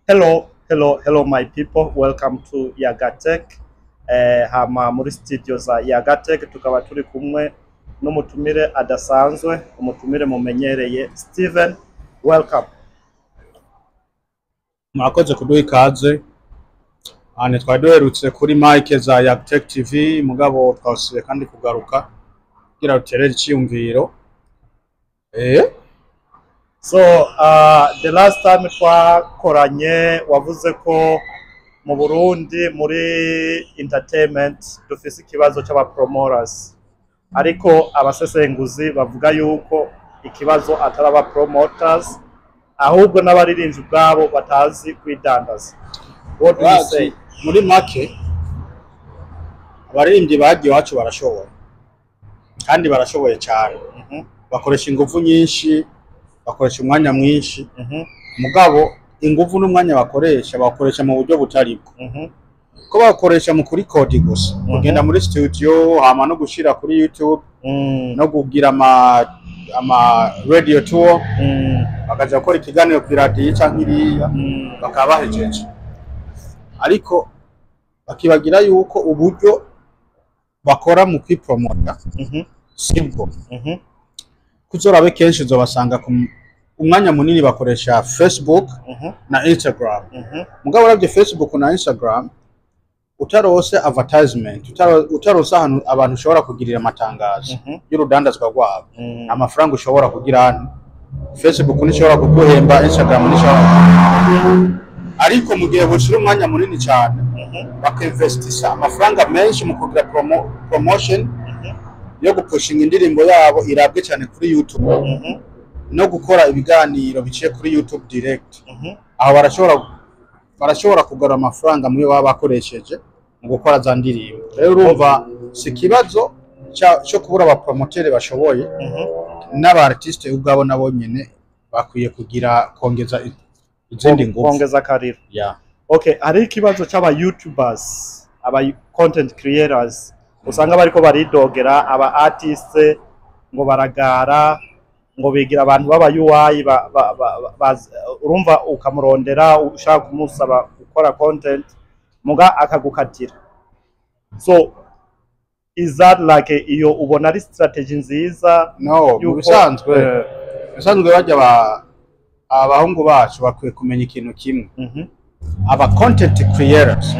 Hello, hello, hello my people. Welcome to Yagatech. Hama muri studio za Yagatech tukaba turi kumwe n'umutumire adasanzwe, umutumire mumenyereye, Steven. Welcome. Murakoze kuduha ikaze. Hano twari duherutse kuri mic za Yagtech TV, mugabo twasubiye kandi kugaruka kugira ruterere iciyumviro. So the last time twakoranye wavuze ko mu Burundi muri entertainment dufise ikibazo c'aba promoters, ariko abasesenguzi bavuga yuko ikibazo atari aba promoters, ahubwo n'abaririmbyi ubwabo batazi kwidandaza. What do you say? Urazi, muri make abaririmbyi bagiye iwacu barashoboye, kandi barashoboye cyane. Bakoresha ingufu nyinshi, bakoresha umwanya mwinshi, mugabo ingufu n'umwanya bakoresha, bakoresha mu buryo butari bwo, ko bakoresha mu kurikodi gusa, kugenda muri studio, hama no gushira kuri YouTube, no kugira ama radio tour, bakaja gukora ikiganiro ku iradiyo canke iriya, bakaba bahejeje, ariko bakibagira yuko uburyo bakora mu kwipromota sibwo. Kuzorabe kenshi uzobasanga ku umwanya munini bakoresha Facebook na Instagram. Mugabo uravye Facebook na Instagram, utarose advertisement, utarose ahantu abantu ushobora kugirira amatangazo y'urudandazwa rwabo, amafaranga ushobora kugira hano, Facebook ntishobora kuguhemba, Instagram ntishobora. Ariko mu gihe bushira umwanya munini cyane, bakinvestisa amafaranga menshi mu kugira promotion yo gupushinga indirimbo yabo irabwe cyane kuri YouTube, no gukora ibiganiro biciye kuri YouTube direct, aho barashobora kugarura amafaranga muyo baba bakoresheje mu gukora za ndirimbo. Rero urumva si ikibazo cyo kubura abapromoteri bashoboye, n'aba artiste ubwabo nabo nyene bakwiye kugira kongeza izindi ngufu. Kongeza akariro. Yeah. Okay, hari ikibazo c'aba YouTubers, aba content creators usanga bariko baridogera aba artists ngo baragara, ngo bigira abantu baba UI urumva ukamurondera ushaka kumusaba gukora content, muga akagukatira. So is that like iyo ubona ari strategy nziza? No, mu bisanzwe, bisanzwe bajya abahungu bacu bakwiye kumenya ikintu kimwe: aba content creators,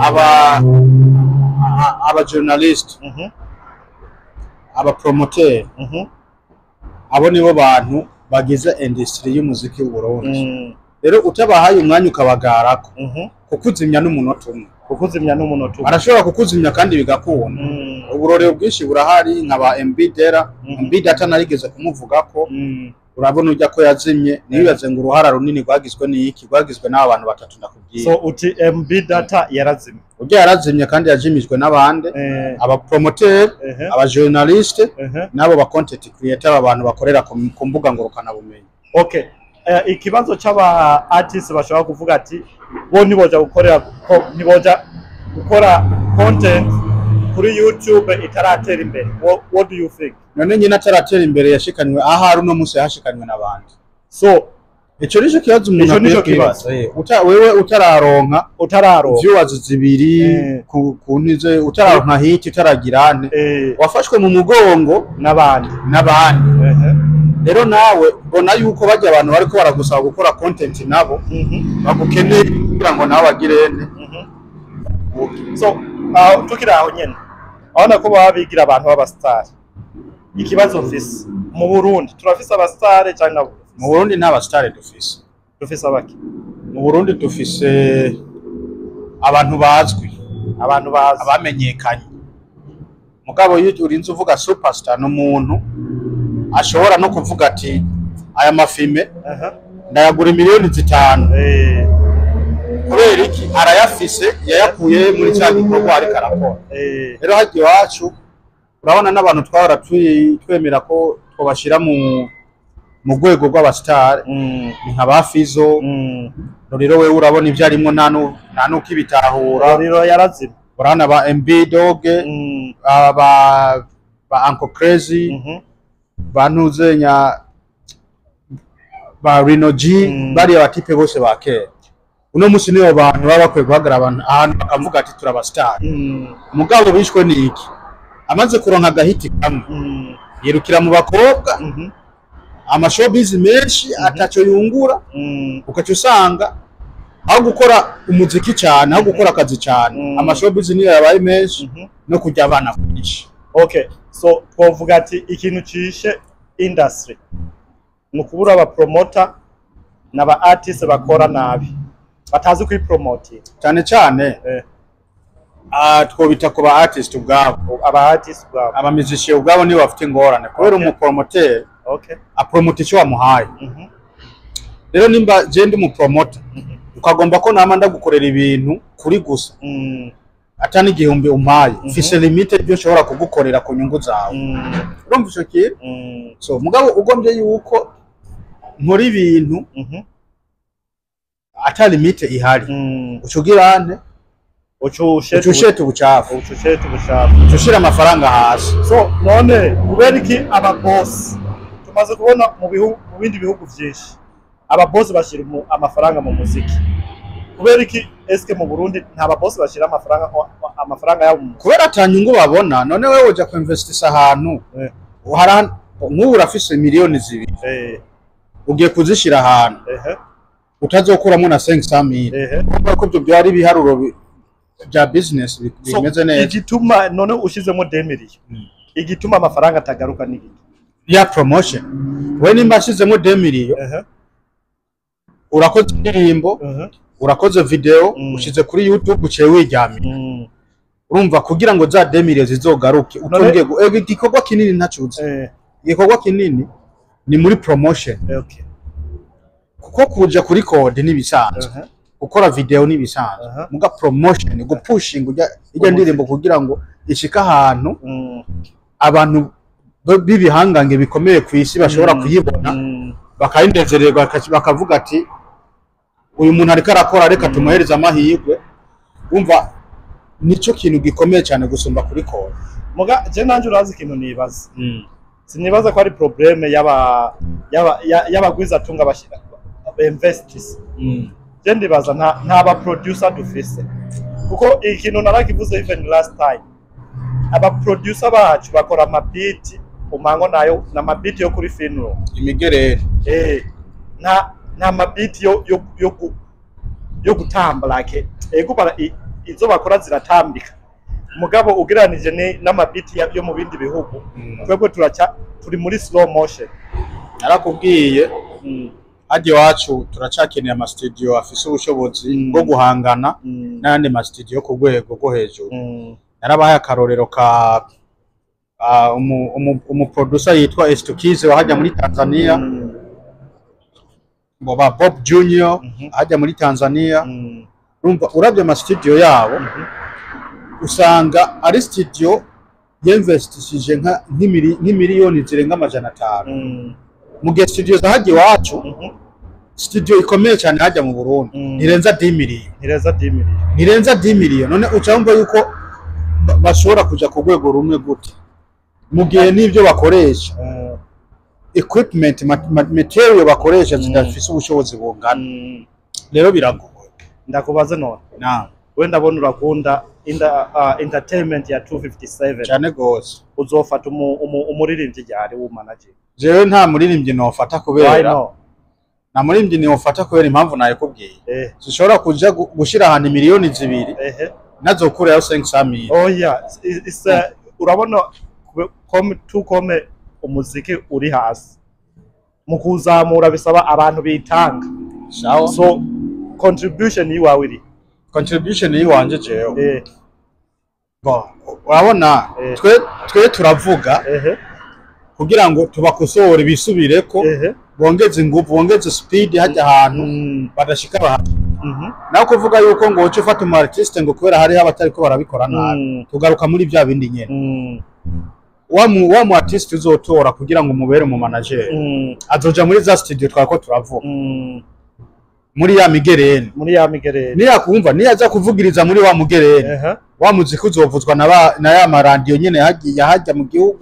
aba journalist, aba promoter, abo nibo bantu bagize industry y'umuziki w'u Burundi. Rero utabahaye umwanya ukabagarako, kukuzimya n'umunota umwe. Kukuzimya n'umunota umwe. Barashobora kukuzimya kandi bigakunda. Uburorero bwinshi burahari, nka ba MB Dera. MB Data narigeze kumuvugako. Urabona ujya ko yazimye, ntibibaze ngo uruhara runini rwagizwe n'iki, rwagizwe n'aba bantu batatu ndakubwiye. So uti MB Data yarazimye? Ujya yarazimye, kandi yajimijwe n'abandi: aba promoter, aba journaliste, n'abo ba content creator, aba bantu bakorera ku mbuga ngurukana bumenyi. Okay. Ikibazo c'aba artists bashobora kuvuga ati bo ntiboja gukorera ntiboja gukora content kuri YouTube itaratera imbere. What do you think? None nyine ataratera imbere yashikanywe ahari uno munsi yahashikanywe n'abandi? So ico nico kibazo umuntu Ico nico akwiye kibazo. kwibaza. Wewe utararonka Utararonka viewers zibiri, ku ntize utararonka hit, utaragira nte, wafashwe mu mugongo n'abandi. N'abandi. Rero nawe bona yuko bajya abantu bariko baragusaba gukora content nabo bagukeneye kugira ngo nawe bagire nte. So tukiri aho nyene, urabona ko baba bigira abantu b'abasitari. Ikibazo mfise, mu Burundi turafise abasitari canke nabo? Mu Burundi nta basitari dufise. Dufise abaki? Mu Burundi dufise abantu bazwi. Abantu bazi. Abamenyekanye. Mugabo iyo urinze uvuga superstar, ni umuntu ashobora no kuvuga ati aya mafime ndayagura miliyoni 5. Kubera iki? Arayafise, yayakuye muri cya gikorwa ariko arakora. Rero hajya iwacu urabona n'abantu twahora twemera ko twabashyira mu rwego rw'abasitari, ni nka ba Fizo. Rero wewe urabona ibyo arimo, nta n'uko ibitahura. Rero yarazima. Urabona ba MB Dog, aba ba Uncle Crazy, ba Ntuzenya, Ba Rino G, bariya batipe bose ba kera, uno munsi nibo bantu baba bakwiye guhagarara abantu ahantu bakavuga ati turaba star. Mugabo bishwe ni iki? Amaze kuronka agahiti kamwe, yirukira mu bakobwa, ama showbiz menshi ataco yungura. Ukaca usanga aho gukora umuziki cyane, aho gukora akazi cyane, ama showbiz niyo yabaye menshi no kurya abana kwinshi. Okay, so twovuga ati ikintu cishe industry ni ukubura aba promoter n'aba artist bakora nabi, batazi kwipromotinga. Cyane cyane twobita ku ba artist ubwabo. Aba artist ubwabo. Aba musician ubwabo nibo bafite ingorane kubera umupromoter apromota icyo wamuhaye. Rero nimba je ndi umupromoter, ukagomba ko nama ndagukorera ibintu kuri gusa ata n'igihumbi umpaye, mfise limite ibyo nshobora kugukorera ku nyungu zawe. Urumva ico kintu? So mugabo ugombye yuko nkora ibintu ata limite ihari, uca ugira nte? Ucusheta. Uca usheta ubucafu. Ucusheta ubucafu. Uca ushira amafaranga hasi. So none kubera iki aba boss, tumaze kubona mu bihugu, mu bindi bihugu vyinshi, aba boss bashira amafaranga mu muziki, kubera iki eske mu Burundi nta ba boss bashira amafaranga yabo mu muziki? Kubera ata nyungu babona. None wewe uja kuinvestisa ahantu, nk'ubu urafise miliyoni 2, ugiye kuzishira ahantu utazokuramo na 500 mille. Urumva ko ibyo byari ibiharuro bya business So, bimeze neza. Igituma none ushizemo 2 millions, igituma amafaranga atagaruka ni iki? Ya promotion. We nimba ashizemo 2 millions, urakoze indirimbo, urakoze video, ushize kuri YouTube, uciye wiryamira. Urumva kugira ngo za 2 millions zizogaruke, utongeye igikorwa kinini ntacuze. Igikorwa kinini ni muri promotion, kuko kuja kuri code n'ibisanzwe, gukora video n'ibisanzwe, muga promotion, gupushinga ijya ndirimbo kugira ngo ishike ahantu abantu b'ibihangange bikomeye ku isi bashobora kuyibona, bakayinezererwa, bakavuga ati uyu muntu ariko arakora, reka tumuhereze amahirwe. Wumva nico kintu gikomeye cyane gusumba kuri kode. Muga je nanje urazi ikintu nibaza? Sinibaza ko ari problème y'abagwizatunga bashira investisi. Je ndibaza nta ba producer dufise, kuko ikintu narakivuze even last time, aba producer bacu bakora amabiti umango nayo n'amabiti yo kuri funeral. Imigerere. Nta mabiti yo gutamba, like ego bara izo bakora ziratambika, mugabo ugereranije n'amabiti yo mu bindi bihugu, twebwe turaca turi muri slow motion. Narakubwiye, hajya iwacu turacakeneye amastudio afise ubushobozi bwo guhangana n'ayandi mastudio yo ku rwego rwo hejuru. Narabahaye akarorero ka umuproducer yitwa Estukize wahajya muri Tanzania, ngo ba Bob Junior hajya muri Tanzania. Urumva uravye amastudio yabo, usanga ari studio yinvestishije nk'imiliyoni zirenga 500, mu gihe studio zahajya iwacu, studio ikomeye cyane hajya mu Burundi, ntirenza 10 miliyoni. Ntireza 10 millions. Ntirenza 10 miliyoni. None uca wumva yuko bashobora kuja ku rwego rumwe gute mu gihe n'ibyo bakoresha, equipment, material bakoresha zidafise ubushobozi bungana? Rero biragoye. Ndakubaze none. Na we ndabona urakunda entertainment ya 257. Cyane gose. Uzofata umuririmbyi ryari w'umanager? Jewe nta muririmbyi nofata Why kubera no? Nta muririmbyi nofata kubera impamvu nayikubwiye. Sinshobora kuja gushira ahantu miliyoni 2 nazokurayo 500 mille. Oya, urabona tukome umuziki uri hasi, mu kuzamura bisaba abantu bitanga. Sawa. So contribution yiwawe iri? Contribution yiwanje jewe? Bon, urabona, twe turavuga kugira ngo tubakosore, bisubireko, bongeze ingufu, bongeze speed hajya ahantu badashika ahantu. Naho kuvuga yuko ngo uce ufata umu artiste ngo kubera hariho abatariko barabikora nabi, tugaruka muri bya bindi nyene. Wa mu artiste uzotora kugira ngo umubere mu manager, azoja muri za studio twako turavuga, muri ya migereni. Muri ya migerere. Niyakumva niyaza kuvugiriza muri wa mugereni, wa muziki uzovuzwa na ya maradiyo nyene yahajya mu gihugu,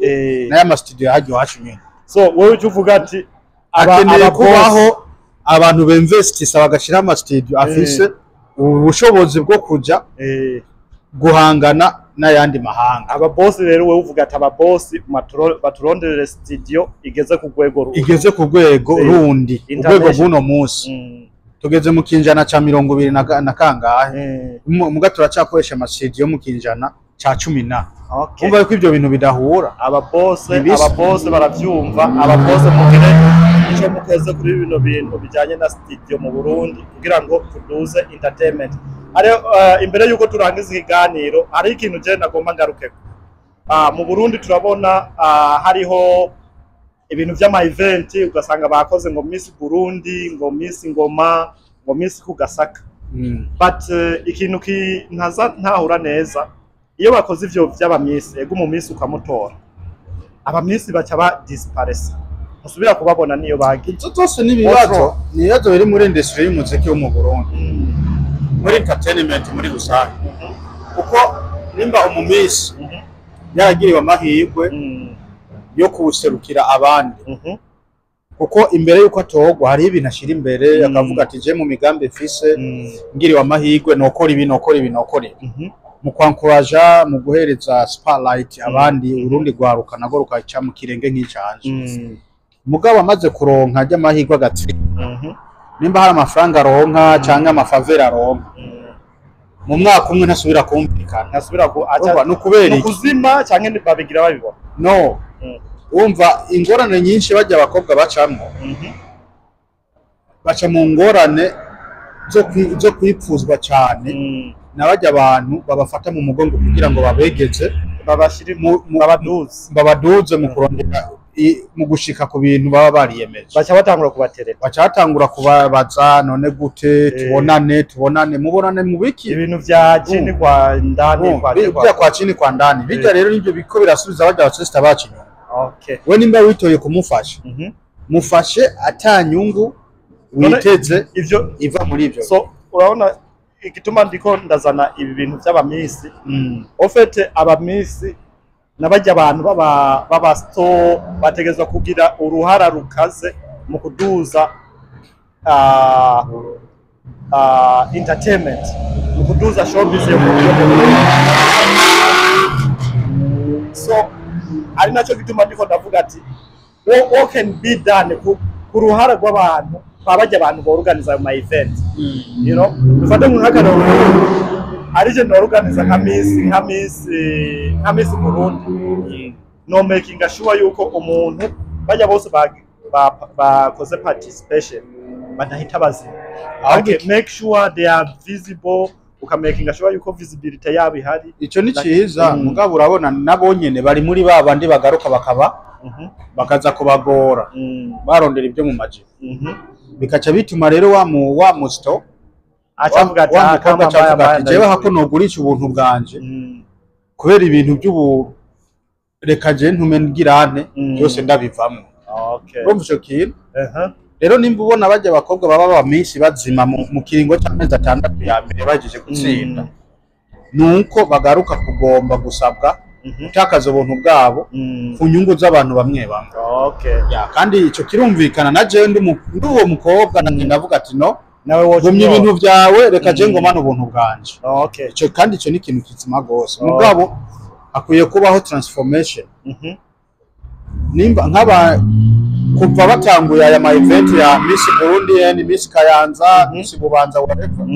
na ya ma studio yahajya iwacu nyene. So wowe icyo uvuga ati Akeneye aba boss kubaho. Abantu bemvestisa bagashira ama studio afise ubushobozi bwo kuja guhangana n'ayandi mahanga. Ababosi rero, wewe uvuga ati ababosi baturonderere studio igeze ku rwego igeze ku rwego rundi, urwego International. bw'uno munsi. Tugeze mu kinjana ca 20 na kangahe, muga turacyakoresha ama studio mu kinjana ca 10 na umva yuko ibyo bintu bidahura. Ababose Ntibisa. Ababose baravyumva, ababose mugire ico mukoze kuri bino bintu bijanye na studio mu Burundi kugira ngo tuduze entertainment. Hariho imbere yuko turangiza ikiganiro, hari ikintu je nagomba ngarukeko. Mu Burundi turabona hariho ibintu vy'ama event, ugasanga bakoze ngo Miss Burundi, ngo Miss Ngoma, ngo Miss Kugasaka, but ikintu ki ntaza ntahura neza, iyo bakoze ivyo vy'aba miss, ego mu miss ukamutora, aba miss baca ba disparesa, ntusubira kubabona niyo bagiye. Izo zose ni ibibazo, ni ibibazo biri muri industry y'umuziki wo mu Burundi, muri entertainment muri rusange, kuko nimba umu miss yaragiriwe amahirwe yo kuwuserukira abandi, kuko imbere y'uko atorwa hariho ibintu ashira imbere, akavuga ati: "Je mu migambi mfise, ngiriwe amahirwe nokora ibi, nokora ibi, nokora ibi." Mu kwankuraja, mu guhereza spotlight abandi, urundi rwaruka nago rukaca mu kirenge nk'icanje. Mugabo amaze kuronka ry'amahirwe agatsinda, nimba hari amafaranga aronka canke ama faveurs aronka, mu mwaka umwe ntasubira kumvikana. Ntasubira ku aca. Urumva, ni ukubera ni iki? Ukuzima canke babigira babibona? No, wumva ingorane nyinshi bajya abakobwa bacamwo, baca mu ngorane zo kwipfuzwa cyane na bajya abantu babafata mu mugongo kugira ngo babegeze babashire mu babaduze, babaduze mu kurondera mu gushika ku bintu baba bariyemeje. Baca batangura kubatereta. Baca batangura kubabaza: "None gute? Tubonane, tubonane." Mubonane mu biki? Ibintu vya chini kwa ndani, kwa Bijya kwa chini kwa ndani bijya. Rero nibyo biko birasubiza bajya abasista bacu inyuma. We nimba witoye kumufasha, mufashe ata nyungu witeze ivyo iva muri ivyo. So urabona igituma ndiko ndazana ibi bintu vy'aba miss, au fait aba miss n'abajya abantu baba sto bategezwa kugira uruhara rukaze mu kuduza entertainment, mu kuduza showbiz yo mu Burundi. So ari nacyo gituma ndiko ndavuga ati what can be done ku ruhara rw'abantu bajya abantu borganiza ayo ma event. Dufate nk'akarorero, arije norganiza nka Miss Burundi, no making sure yuko umuntu bajya bose bakoze participation badahita bazima. Ahubwo Okay, make sure they are visible, ukamakinga sure yuko visibility yabo ihari. Ico ni ciza, mugabo urabona nabo nyene bari muri ba bandi bagaruka bakaba bakaza kubagora, barondera ibyo mu majipo, bikaca bituma rero wa musto acavuga ati wa "Ah, mukobwa kama acavuga mbaya ati: mbaya "Jewe hako nogurisha ubuntu bwanje kubera ibintu by'ubu, reka je ntume ngirante byose ndabivamwo." Urumva ico kintu? Rero nimba ubona bajya abakobwa baba ba minsi bazima mu kiringo cy'amezi 6 ya mbere bahejeje gutsinda, nuko bagaruka kugomba gusabwa gutakaza ubuntu bwabo ku nyungu z'abantu bamwe bamwe. Ya, kandi ico kirumvikana. Na jewe ndi uwo mukobwa, nanjye ndavuga ati: "No, nawe woca gumya ubwoba. ibintu byawe, reka je ngomane ubuntu bwanje." Ico kandi ico ni ikintu kizima gose, mugabo hakwiye kubaho transformation. Nimba nk'aba kuva batanguye aya ma event ya Miss Burundi and Miss Kayanza, Miss Bubanza, whatever,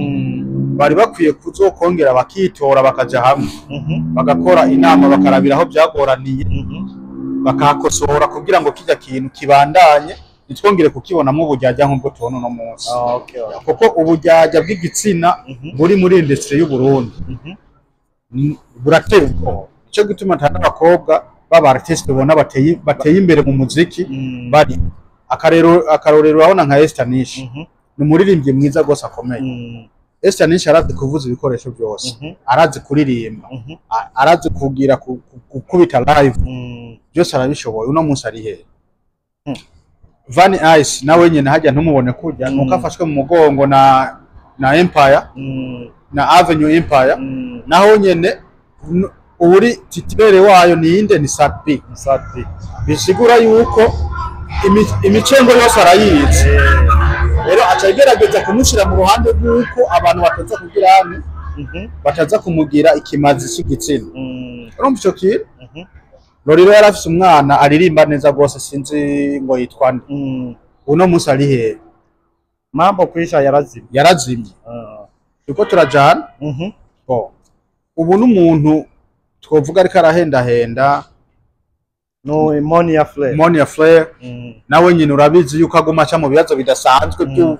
bari bakwiye kuzokongera bakitora, bakaja hamwe, bagakora inama, bakarabira aho byagoraniye, bakahakosora kugira ngo kijya kintu kibandanye, ntitwongere kukibonamo uburyarya nk'ubwo tubona uno munsi, kuko uburyarya bw'igitsina buri muri industry y'u Burundi burateye ubwoba. Nico gituma ata n'abakobwa b'aba artiste ubona bateye imbere mu muziki. Bari akarorero, urabona nka Esther Nish, ni umuririmbyi mwiza rwose akomeye. Esther Nish arazi kuvuza ibikoresho byose, arazi kuririmba, arazi kugira gukubita live, byose arabishoboye. Uno munsi ari hehe? Van Ice nawe nyene hajya ntumubone kurya, nuko afashwe mu mugongo na Empire, na Avenue Empire. Naho nyene uri titulaire wayo ninde? Ni Sat-B. Sat-B. Bisigura yuko imicengo yose arayizi. Rero aca agerageza kumushyira mu ruhande rw'uko abantu bataza kugira hano, bataza kumugira ikimazi c'igitsina. Urumva ico kintu? Lolilo yari afise umwana aririmba neza rwose, sinzi ngo yitwa nde. Uno munsi ari hehe? Mambo kwisha, yarazimye. Yarazimye. Turiko turajana. Bon. Ubu n'umuntu twovuga ariko arahendahenda. No, Monia Fleur. Monia Fleur. Nawe nyine urabizi yuko aguma aca mu bibazo bidasanzwe ni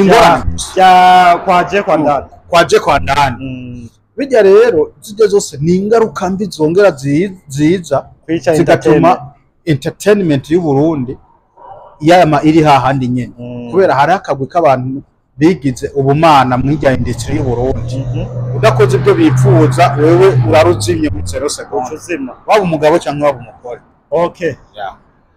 ingorane. Ya kwaje kwa ndani. Kwaje kwa ndani. Bijya rero zijya zose ni ingaruka mbi zongera ziza kwica zigatuma entertainment y'u Burundi yama iri hahandi nyene, kubera hari akagwi k'abantu bigize ubumana mw'irya industry y'u Burundi. Udakoze ibyo bipfuza, wewe uraruzimye mu 0 seconde. Ucuzima. Waba umugabo cyangwa waba umugore. Okay.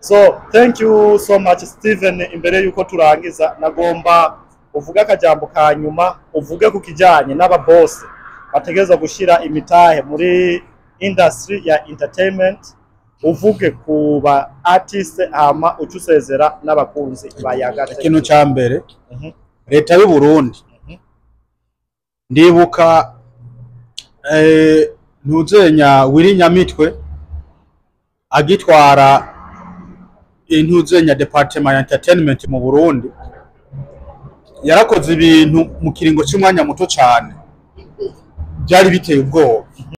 So thank you so much, Steven. Imbere yuko turangiza, nagomba uvuge akajambo ka nyuma, uvuge ku kijanye n'aba boss bategerezwa gushira imitahe muri industry ya entertainment, uvuge ku ba artist, hama uca usezera n'abakunzi ba Yaga Tech. Ikintu cya mbere, leta y'u Burundi, ndibuka ntuzenya Willy Nyamitwe agitwara intuzenya department ya entertainment mu Burundi, yarakoze ibintu mu kiringo cy'umwanya muto cyane byari biteye ubwoba.